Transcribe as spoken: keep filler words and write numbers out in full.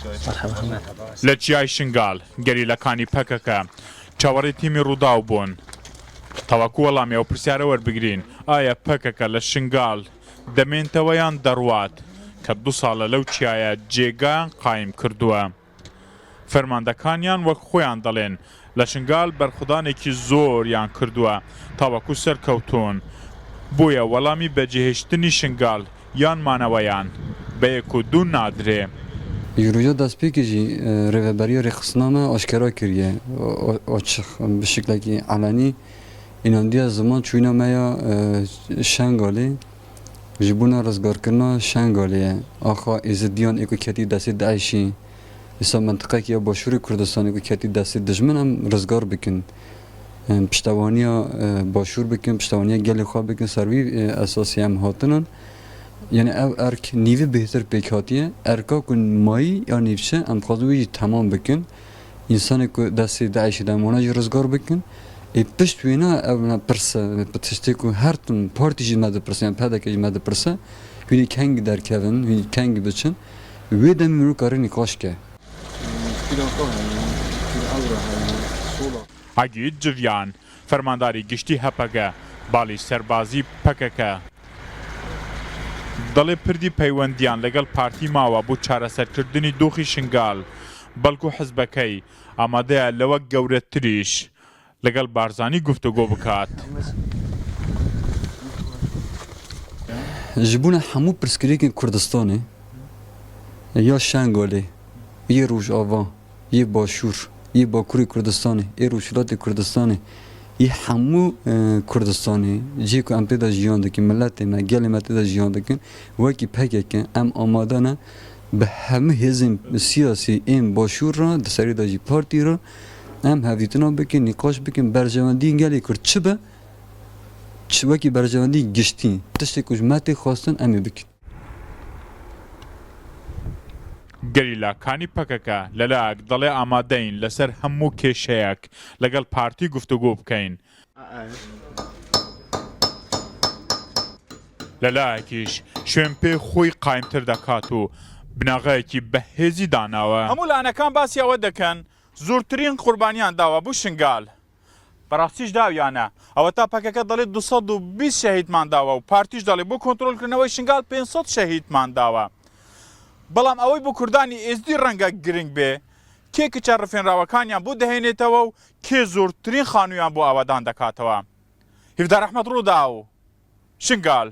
Merhaba. Li Çiyayê Şingal, gerîlekanî P K K çawarê tîmî Rûdaw bûn. Tawa ku welamê ew pirsyare werbigirîn, aya P K K li Şingal demêntewe yan derwat, ke du sal e lew çiyayê cêgayan qayîm kirduwe. Fermandekaniyan wek xweyan delên, li Şingal berxwedanekî zor yan kirduwe, tawa ku serkewtûn bûye welamî becihêştinî Şingal yan maneweyan, beyê ku dû nadirê. Ji roja destpêkê jî, e, rêveberiya rêxistina me aşkera kiriye, o, o, açix, bi şiklekî elenî, înandiya ziman çûyîna me ya, e, Şengalê, ji bona rizgarkirina Şengalê ye. Axa Êzidiyan ê ku ketî destê DAIŞ'î, îsa mentiqekî ya Başûrê Kurdistanê ku ketî destê dijmin em rizgar bikin. Em piştevaniya, e, Başûr bikin, piştevaniya gelê xwe bikin, ser vî, e, esasî em hatinan. Yani ev erk nîvî bêhtir pêk hatiye. Erka ku mayî ya nîvçe em dixwazin wî jî temam bikin. Însanê ku destê DAIŞ'ê de em wana jî rizgar bikin. Ê pişt wêna ev ne pirse, bi tiştê ku her tim partî jî me dipirse, yan P D K jî me dipirse, hûn ê kengî derkevin, hûn ê kengî biçin, wê demê min wê karî nîqaş ke. Agît Civyan, fermandarî giştî H P G, balî serbazî P K K. Delê pirdî peywendiyan legel partî mawa bo çareserkirdinî doxî Şingal, belku hizbekey amade ye lewek gewretirîş legel Barzanî guftûgo bikat. Ji bona hemû pirsgirêkên Kurdistanê, ya Şengalê, yê Rojava, yê Başûr, yê Bakurê Kurdistanê, ê Rojhilatê Kurdistanê, yê hemû, e, Kurdistanê, cihê ku em tê de jiyan dikin, miletê me, gelê me tê de jiyan dikin, wekî P K K em amade ne bi hemû hêzên siyasî ên Başûr re, di serî de jî partî re, em hevdîtina bikin, nîqaş bikin, berjewendiyên gelê Kurd çi be, çi wekî berjewendî giştî, tiştê ku ji me tê xwestin, em ê bikin. Gerîla kanî P K K li layek delê amadeyin li ser hemû kêşeyek legel partî guftûgo bikeyin. Li layekî jî şwên pê xwî qayîmtir dekat û binaxeyekî bi hêzî danawe. Hemû lanekan basiya we dikin, zûrtirîn qurbaniyan dawe bo Şingal. Bi rastî jî dawiyan e. Eweta P K K delê du sed û bîst şehîdman dawe û partî jî delê bo kontrolkirina wê Şingal pênc sed şehîdman dawe. Belam ewey bo Kurdanî Êzdî renge giring bê, kê kiçe rifên rawekaniyan bo dihênêtewe û kê zûrtirîn xanûyan bo awedan dekatewe. Hîvdar Ehmed Rûdaw, Şingal.